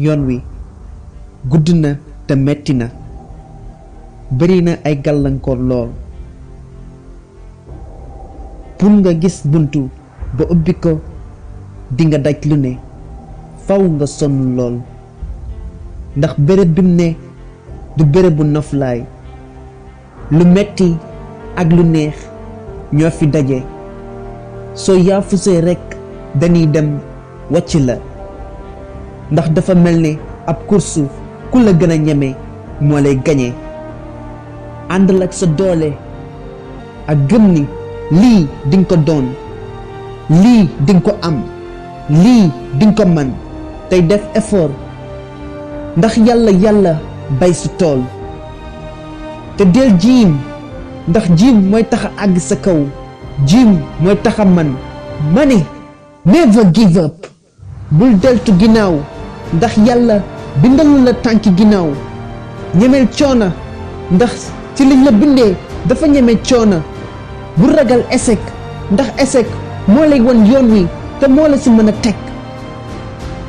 yoon wi gudd na te metti na bari na ay gàllankoor lool pour nga gis buntu ba ubbi ko di nga daj lu ne faw nga sonn lool ndax béréb bim ne du béréb bu noflaay lu metti ak lu neex ñoo fi daje soo yaafusee rekk dañuy dem wàcc la ndax dafa mel ni ab kursu ku la gën a ñeme moo lay gañe àndal ak sa doole ak gëm ni lii dinga ko doon lii dinga ko am lii dinga ko man tey def effort ndax yàlla bay su tool te del jiim ndax jiim mooy tax a àgg sa kaw jiim mooy tax a man ma ne never give up bul deltu ginnaaw ndax yàlla bindalu la tànki ginnaaw ñemeel coona ndax ci liñ la bindee dafa ñeme coona bul ragal échec ndax échec moo lay won yoon wi te moo la si mën a teg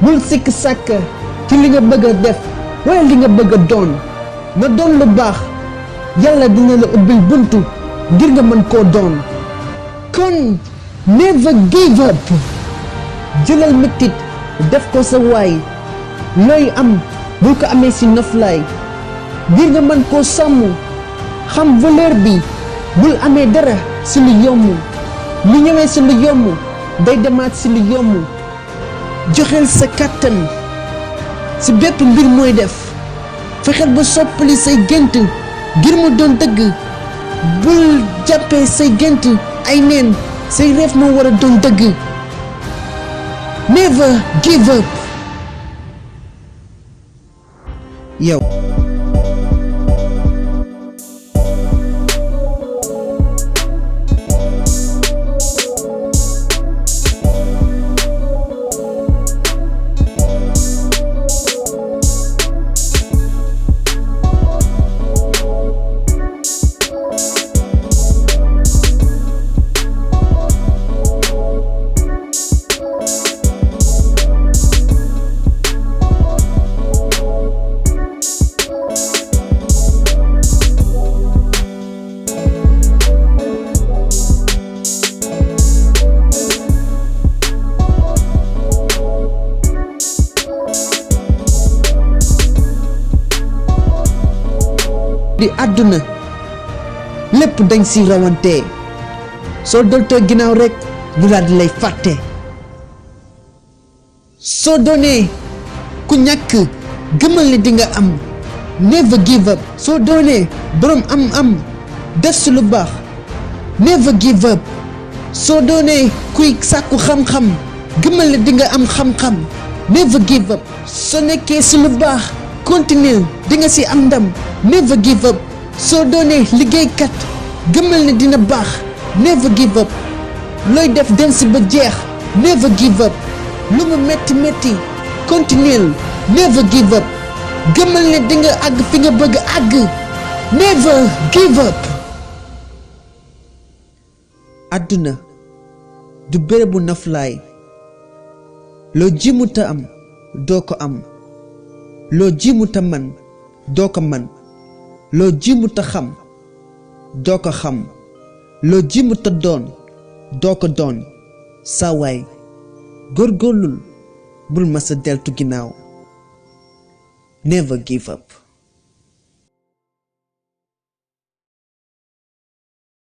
bul sikk sàkk ci li nga bëgg a def wala li nga bëgg a doon na doon lu baax yàlla dina la ubbil buntu ngir nga mën koo doon kon never give up jëlal mettit def ko sa waay looy am bul ko amee si noflaay ngir nga mën koo sàmm xam valeur bi bul amee dara si lu yomb lu ñëwee si lu yomb day demaat si lu yomb joxeel sa kàttan si bépp mbir mooy def fexeel ba soppali say gént ngir mu doon dëgg bul jàppee say gént ay neen say reef moo war a doon dëgg never give up yow di àdduna lépp dañ si rawante soo doltoo ginnaaw rekk ñu daal di lay fàtte soo doonee ku ñàkk gëmal ne di nga am never give up soo doonee boroom am def si lu baax never give up soo doonee kuy sàkku xam-xam gëmal ne di nga am xam-xam never give up soo nekkee si lu baax continuer di nga si am ndam never give up soo doonee liggéeykat gëmal ne dina baax never give up looy def dem si ba jeex never give up lu mu metti metti continuer never give up gëmal ne di nga àgg fi nga bëgg àgg never give up àdduna du bérébu noflaay loo jimuta am doo ko am loo jimuta man doo ko man loo jimuta xam doo ko xam loo jimuta doon doo ko doon saa waay góorgóorlul bul masa deltu ginnaaw never give up